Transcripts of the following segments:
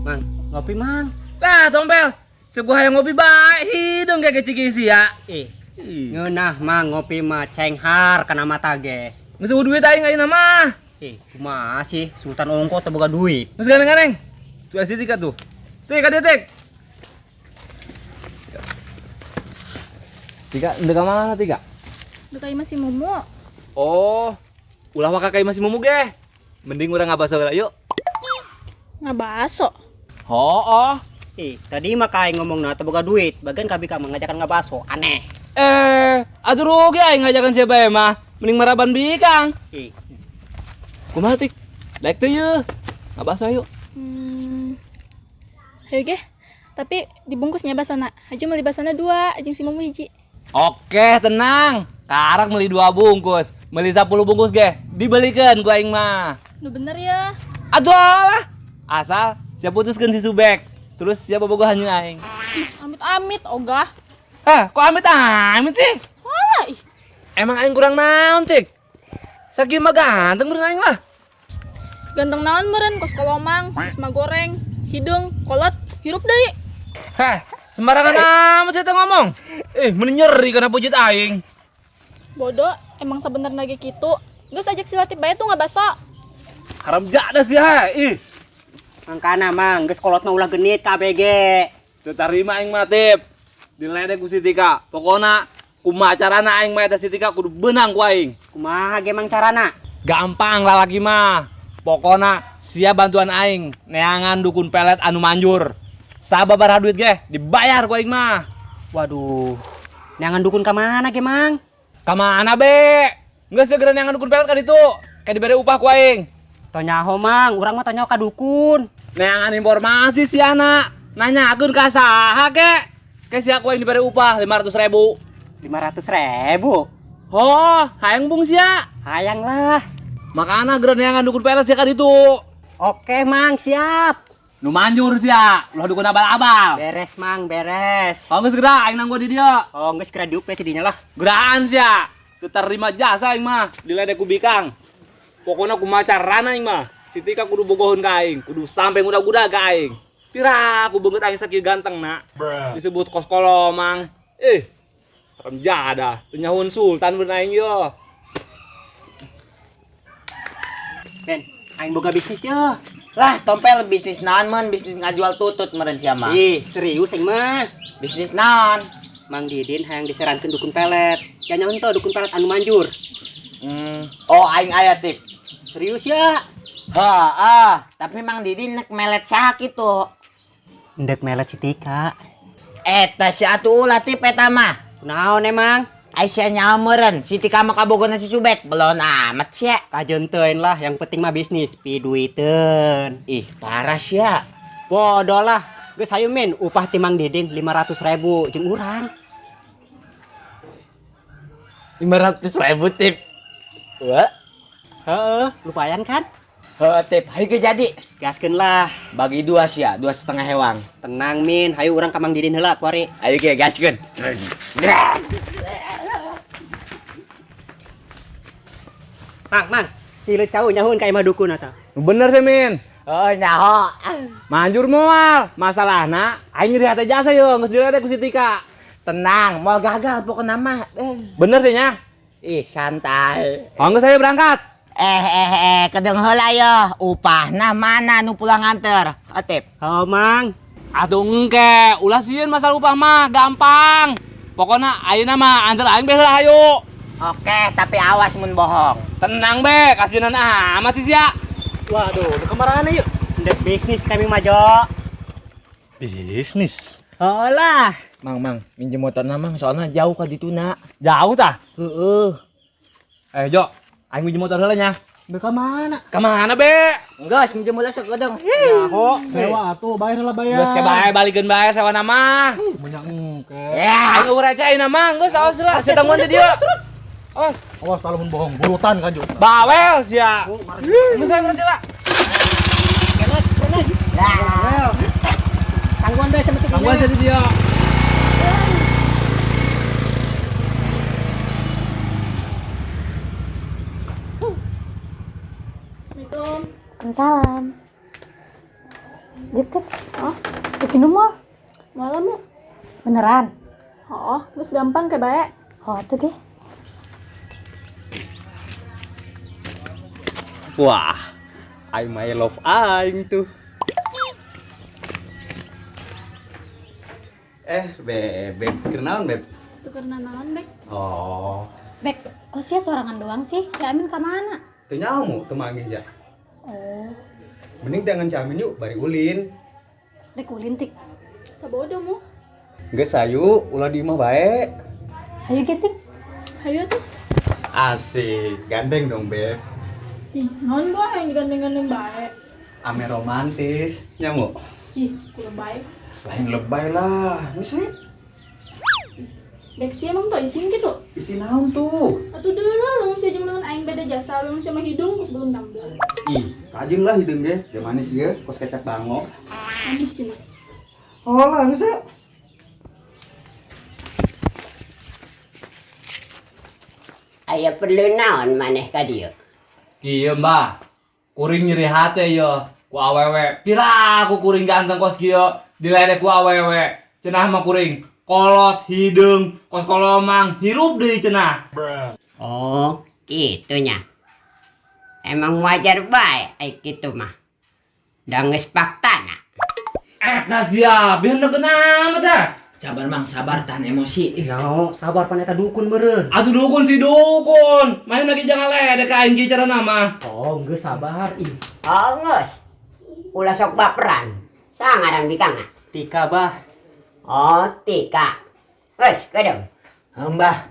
Mang, ngopi, Mang. Lah, tompel. Sebuah yang ngopi bae hidung kayak kecik ya. Ih, ngeunah Mang ngopi mah cenghar kana mata ge. Geus eueuh duit aing ayeuna mah. Ih, kumaha sih Sultan Ongko teu boga duit. Geus gandeng-gandeng. Tuh si Tika tuh. Tik ka detik. Tika, ndek ka mana Tika? Duka imah si Mumu. Oh, ulah waka ka imah si Mumu ge. Mending urang ngabaso heula yuk. Ngabaso. Oh. Ih, tadi mah kae ngomongna teu boga duit, bagian kabi ka ngajakan ngabaso, aneh. Eh, atuh rugi aing ngajakan sia bae mah. Mending maraban bikang. Ih, Kumaha Tik? Daek teu yeuh. Ngabaso yuk. Hayu ge. Tapi dibungkusnya basona. Haju meuli basona 2, jeung si Mumu hiji. Oke, tenang. Karak beli 2 bungkus, beli 10 bungkus ge, dibelikan ku aing mah. Nu bener ya. Aduh lah. Asal siap putuskeun si Subek. Terus siap bobogohan jeung aing. Ih, amit-amit ogah. Eh, kok amit-amit sih? Walah ih. Emang aing kurang naon, Tik? Sakieu mah ganteng meureun aing lah. Ganteng naon meureun kos kolomang, kos goreng, hidung, kolot, hirup deui. Heh, sembarangan amat saya teh ngomong. Eh, meni nyeri karena pujit aing. Bodoh, emang sebenarnya ge kitu. Geus ajak si Latif bae tuh ngabaso. Haram jadah sih, heh. Ih, mangkana Mang, geus kolotna ulah genit KBG. Teu tarima aing mah, Tip. Diledek ku si Tika. Pokona kumaha carana aing mah eta si Tika kudu beunang ku aing. Kumaha ge Mang carana? Gampang lah lagi mah. Pokona siap bantuan aing neangan dukun pelet anu manjur. Sababaraha duit ge dibayar ku aing mah. Waduh, neangan dukun ka mana ge Mang? Ka mana be? Geus segera neangan dukun pelet ka ditu. Kayak dibere upah ku aing. Teu nyaho Mang, urang mah teu nyaho ka dukun. Neangan informasi si anak. Nanyakeun ka saha ke? Ke sia ku aing dibere upah 500.000. 500.000? Oh, hayang bung sia. Hayang lah. Makana geura neangan dukun pelet sia ka ditu. Oke Mang, siap. Nu manjur sia, ulah dukun abal-abal. Beres Mang, beres. Oh, geus geura aing nanggo di dieu. Oh, geus geura diuk we ti dinya lah. Geraan sia. Teu terima jasa aing mah, diledek ku bikang. Pokona kumaha carana aing mah. Si Tika kudu bogoheun ka aing, kudu sampe ngudag-ngudag ka aing. Pira ku beungeut aing sakieu ganteng na. Disebut kos kolomang. Eh, haram jadah, teu nyahueun sultan beun aing yo. Ben, aing boga bisnis yo. Lah, tompel bisnis naon mun? Bisnis ngajual tutut meureun sia mah. Ih, serius aing mah. Bisnis naon? Mang Didin hayang diserankeun dukun pelet. Ya nyaho teu dukun pelet anu manjur. Oh, aing aya Tip. Serius ya? Heeh, tapi Mang Didin nek melet saha kitu? Ndek melet si Tika. Eta si atuh ulah Tip eta mah. Kunaon emang? Ai sia nyaho meureun, si Tika mah kabogona si Subek, belon amat sia. Kajeun teuing lah, yang penting mah bisnis, piduiteun. Ih, parah sia. Bodoh lah. Geus hayu min, upah ti Mang Didin 500.000 jeung urang. 500.000 Tip. Wah. Heeh, lumayan kan? Heeh, Tip, hayu ge jadi. Gaskeun lah. Bagi 2 sia, 2,5 hewang. Tenang min, hayu urang ka Mang Didin heula kuari. Ayo ge gaskeun. Mang, Mang, tilu cau nyahueun ka imah dukun atuh. Bener sih min. Oh, nyaho. Manjur moal. Masalahna aing nyeri hate jasa yo, geus diledek ku si Tika. Tenang, moal gagal pokona mah. Bener sih nya. Ih, santai. Oh, geus saya berangkat. Kedeung heula yo. Upahna mana nu pulang nganter? Oh, Tip. Oh, Mang. Atuh engke, ulah sieun masalah upah mah, gampang. Pokona ayeuna mah anter aing be heula hayu. Oke, tapi awas mun bohong. Tenang be, kasihanan amat sih sia. Waduh, udah kemana yuk? Ndek bisnis kami mah, Jo. Bisnis? Oh lah. Mang, Mang, minjem motor na, Mang, soalnya jauh ka dituna. Jauh tah? Heeh. Jo, aing minjem motor heula nya. Ndek ka mana? Ka mana be? Geus, minjem heula sakedeung. Nyaho. Sewa atuh, bayar lah bayar. Geus ke bae balikeun bae sewa nama. Banyak engke. Ya, aing eueuh receh ayeuna mah, geus awas lah, sia tangguan teh dieu. Awas. Awas kalau mun bohong, burutan kan, Jo. Bawel sia. Geus aing receh lah. Tangguan bae sama Tangguan sia di dieu. Assalamualaikum. Waalaikumsalam. Gitu. Oh, Bikin mah malam mu. beneran. Oh, geus gampang ke bae. Oh, tuh ge. Wah, I my love aing tuh. Eh, beb, kenalan beb. Tuker naon, Bek? Oh, Bek, kok sih sorangan doang sih? Si Amin ke mana? teu nyamu teu manggih ja. Oh, Mending jangan si Amin yuk, bari ulin. rek ulin tik. Sabodo mu. Geus ayu, ulah di imah bae. Ayo ge tik. Hayu tuh. Asik, gandeng dong beb. Ih, naon gua yang digandeng-gandeng bae. Ame romantis, nyamu. Ih, kulo bae. Lain lebay lah, ini Bek sih emang tuh isin gitu. Isi naon tuh? Atuh deuleu lamun sia jeung aing beda jasa, lamun sia mah hidung geus belum tampil. Ih, rajin lah hidung ge, dia manis ieu, kos kecap bango. Manis cenah. Oh lah, geus ya. Aya perlu naon maneh ka dieu? Kieu Mbah. Kuring nyeri hate yo ku awewe. Pira aku kuring ganteng kos kieu diledek ku awewe. Cenah mah kuring kolot hideung kos kolomang hirup deui cenah. Oh, kitu nya. Emang wajar bae ai kitu mah. Da geus faktana. Eta sia, bieu kenapa teh? Sabar Mang, sabar tahan emosi. Ih, nao, sabar pan eta dukun meureun. Atuh dukun si dukun. Main lagi jangan ledek ka aing kieu cara nama. Oh, geus sabar. Ih, Oh, geus. Ulah sok baperan. Sangaran bikangna. Tika bah. Oh, Tika. Geus, kedeung. Mbah,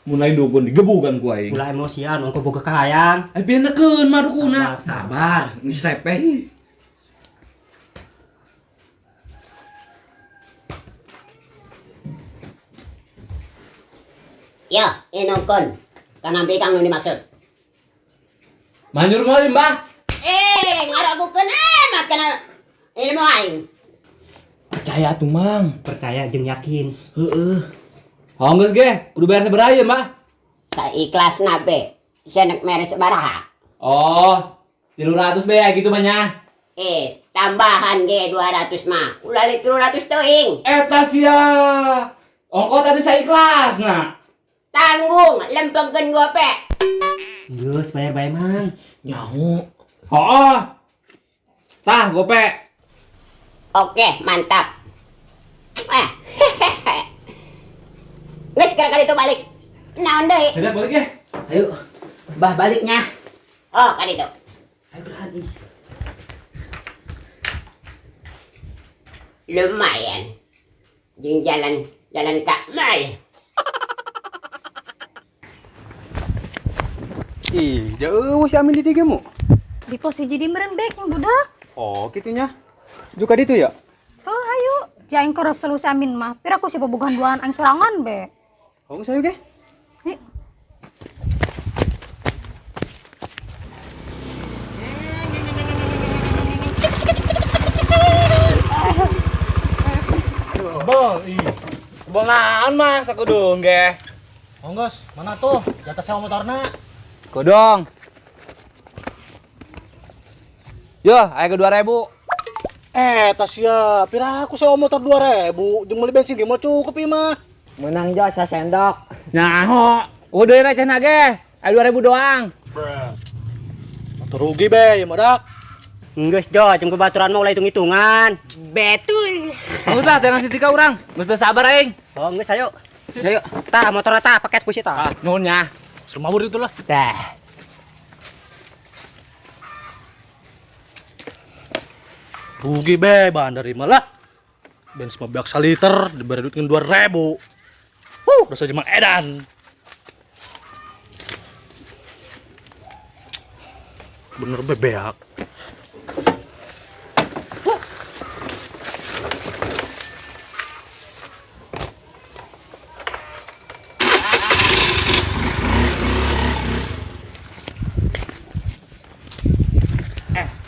Mulai dukun digebukan ku aing. Ulah emosian, ongko boga kahayang. Eh bieu nekeun mah dukuna. sabar, geus repeh. Yo, inungkeun. Kana bikang nu dimaksud. Manjur moal Mbah. Eh, ngaragukeun mah kana ilmu aing. Percaya tuh Mang. Percaya jeung yakin. Heeh. Oh geus ge, kudu bayar sabaraha ieu Mbah? Saikhlasna be. Sia nek mere sabaraha? Oh, 300 be gitu banyak. Eh, tambahan ge 200 mah. Ulah 300 teuing. Eta sia. Ongko tadi saya ikhlas nah. Tanggung lempengkeun gope. Geus bayar bae mang. Nyaho. Oh. Tah gope. Oke, mantap. Eh. Geus kira itu balik. Naon deui? Udah balik ya. Ayo. Mbah baliknya. Oh, kan itu. Ayo gerahan ih. Lumayan. Jeung jalan jalan ka mal. Ih, jauh si Amin di dieu mu. Di pos hiji di meureun bek yang budak. Oh, kitunya. Juga ditu ya? Tuh ayo. Ja aing keur selu si Amin mah. Pira ku si bobogohan duaan aing sorangan be. Oh, geus ayo ge. Ih. Bol, ih. Bol naon mah sakudung ge. Oh, geus, mana tuh? Jatah sewa motorna. Kudung. Yo, ayo ke 2000. Eh, tas ya, pira aku sewa motor 2000, jeung meuli bensin ge mau cukup ieu mah. Menang jo sendok. Nyaho. Udah receh ge. Ayo 2000 doang. Motor rugi be, ieu mah dak. Geus jo, jeung babaturan mah ulah hitung-hitungan. Betul. Bagus lah, jangan si Tika urang. Geus teu sabar aing. Oh, geus ayo. Ayo. Tah motor tah paket ku si tah. Ah, nuhun nya. Suruh mabur itu lah. Tah. Rugi be, bandar ieu mah lah. Bensin mah beak saliter, diberi duit ngan 2000. Huh, udah saja mang edan. Bener be beak.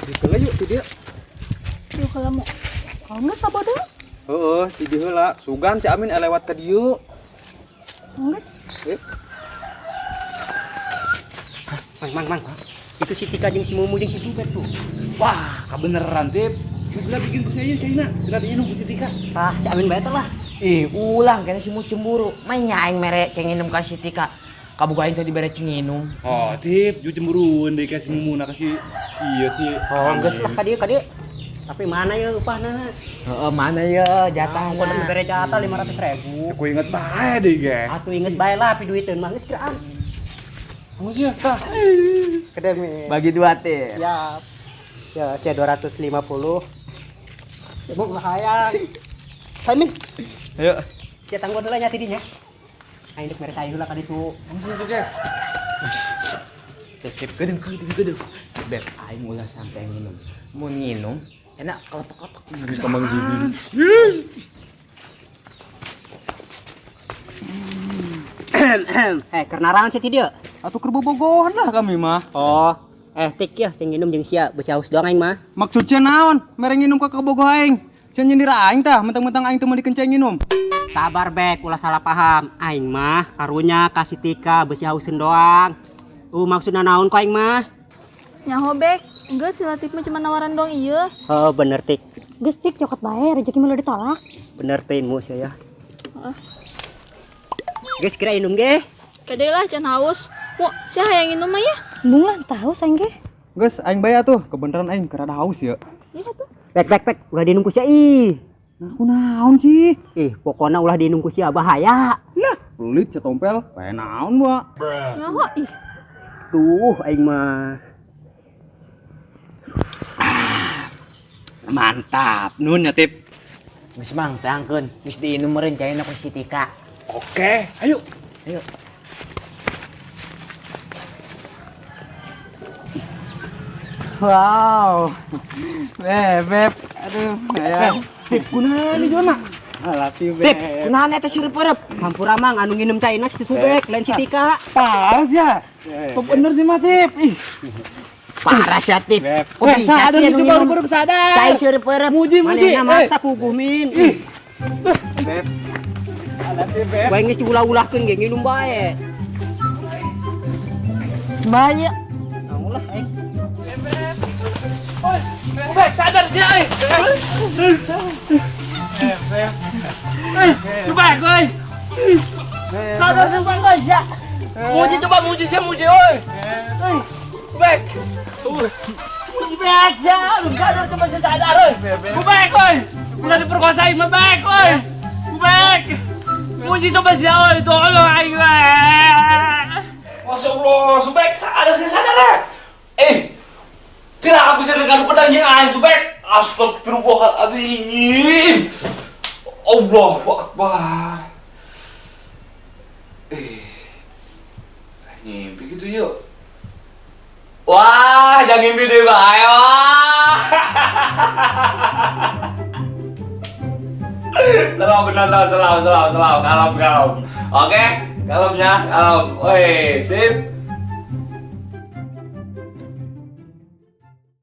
Ditu lah yuk, ti dieu. Yuk kalau mau. Oh, geus sabodo. Heeh, ti dieu heula. Sugan si Amin lewat ka dieu. Geus. Yuk. Mang, mang, mang. Itu si Tika jeung si Mumu jeung si Subet tuh. Wah, kebeneran Tip. Geus lah bikin ku saya caina. Sudah diinum ku si Tika. Ah, si Amin bae lah. Ih, ulang kayaknya si mu cemburu. Mainnya aing mere ceng inum ka si Tika. Kabogoh aing tadi bere ceng inum. Oh, Tip, ju cemburuan deh kasih Mumu nak kasih iya sih. Oh, geus lah ka dieu ka dieu. Tapi mana ya upahna? Heeh, mana ya jatahna? Pokoknya bere jatah 500.000. Aku inget bae deh, ge. Atuh inget bae lah pi duiteun mah geus kiraan. Geus ya, tah. Kedemi. Bagi dua teh. Siap. Ya, sia 250. Ya, bu, hayang. Samin. Ayo. Sia tangguh heula nya tidinya. Aing deuk mere cai heula ka ditu. Geus ya, ge. Tip, gedung, gedung, gedung. Beb, aing ulah sampai nginum. Mun nginum, enak kelepek-kelepek. Geus ka Mang Didin. Eh, keur naraon sih ti dieu? Atuh keur bobogohan lah kami mah. Oh, tik ya, cing nginum jeung sia, beusi haus doang aing mah. Maksud sia naon? Mere nginum ka kabogoh aing. Sia nyindir aing tah, mentang-mentang aing teu meulikeun cai nginum. Sabar bek, ulah salah paham. Aing mah karunya ka si Tika beusi hauseun doang. Maksudna naon ku aing mah? Nyaho bek, geus si Latif mah cuma nawaran doang ieu. Oh, bener tik. Geus tik cokot bae rezeki mah ditolak. Bener teh mu sia ya. Geus kira inum ge. Kade lah can haus. Mu, sia hayang inum mah ya? Embung lah tahu aing ge. Geus aing bae atuh, kebeneran aing keur rada haus ya. Iya tuh. Bek bek bek, ulah diinum ku sia ih. Nah, kunaon sih? Ih, pokona ulah diinum ku sia bahaya. Lah, pelit sia tompel. Bae naon, Wa? Nyaho ih. Tuh aing mah. Mantap. Nun ya, Tip. Geus mang, terangkeun. Geus diinum meureun caina ku si Tika. Oke, ayo. Ayo. Wow. Bebek. Aduh, ya. Tip kunaon ieu mah? Alah, Tip. Tip, kunaon eta sireup-reup? Hampura mang anu nginum caina si Subek, lain si Tika. Parah ya. Kok bener sih mah, Tip? Ih. Parah sia Tip. Kok Weh, bisa sadar sih itu anu baru nginum baru sadar. cai sireup-reup? Muji muji. Manehna maksa puguh min. Ih. Beb. Alah, Tip, Beb. Bae geus diulah-ulahkeun ge nginum bae. Bae. Naon lah aing. Bek, sadar sih, eh. Bek, oi. Sadar sih, Bek, oi, ya. Muji coba muji sih, muji, oi. Bek. Muji bek, ya. Lu sadar coba sih sadar, oi. Bek, oi. Udah diperkosain sama Bek, oi. Bek. Muji coba sih, oi. Tolong aing, Bek. Masya Allah, Subek, sadar sih sadar ya. Pira aku sering kadu pedang yang aing Subek. Astagfirullahaladzim. Allahu Akbar. Ngimpi gitu yuk. Wah, jangan ngimpi deh, bae. Wah. Salam penonton, salam, salam, salam. Kalem, kalem. Oke, kalemnya, kalem. Woi, sip.